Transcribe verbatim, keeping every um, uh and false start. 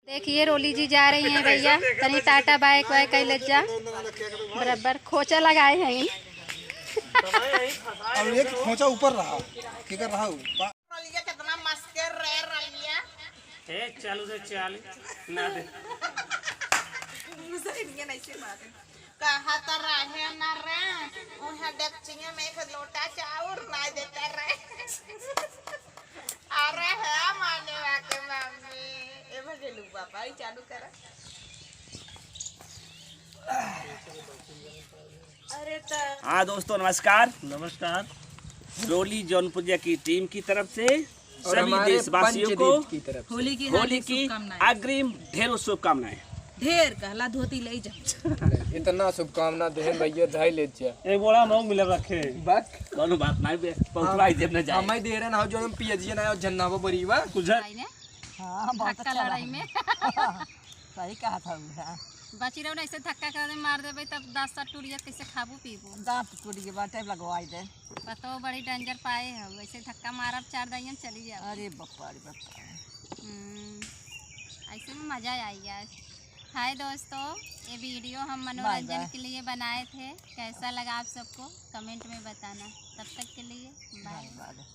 देखिए, रोली जी जा रही हैं भैया, तनी टाटा बाय बाय कइ लेत जा। बराबर खोंचा लगाए हैं। अब एक खोंचा ऊपर रहा, केकर रहा ऊपर। रलिया कितना मस्त कर रहे रलिया। ए, चालू रे, चालू। ना दे। मुझे नहीं ऐसे मारे। कहा तो रहे ना रे, उहाँ डेकचिया में एक लोटा चाउर ना देता रे। अरे है माने वाके मम्मी। ए भगेलू बाबा, ई चालू करा। अरे त हाँ दोस्तों, नमस्कार। नमस्कार। रोली जौनपुरिया की टीम की तरफ से और सभी हमारे देशवासियों को पंचदीप की तरफ से होली की होली हार्दिक की शुभकामनाएं। अग्रिम ढेरों शुभकामनाएं। ढेर कहला धोती ले जा। इतना शुभकामना देहन भैया, धाई ले जा। एक बोरा मऊ मिले रखे। बक। कौनो बात नहीं बे, पहुंचवाई देब न जाए। हमें दे रहे ना, जो हम पियजिए ना, झन्ना वो बरीवा। कुछ भाई ने हाँ, बहुत धक्का अच्छा लड़ाई लगा। में। सही कहा था उनका। बची रहो ना, ऐसे धक्का कर दे, मार देबे, तब दांत साथ टूट जात, कैसे खाबू पीबू? दांत टूट गए बा, टेप लगवाई दे। पतो बड़ी डेंजर पाए हो, वैसे धक्का मारब, चार दहियन चली जाओ। अरे बप्पा, अरे बप्पा। हम्म, ऐसे में मजा आई यार। हाय दोस्तों, ये वीडियो हम मनोरंजन बाय। के लिए बनाए थे, कैसा लगा आप सबको कमेंट में बताना। तब तक के लिए बाय। धन्यवाद।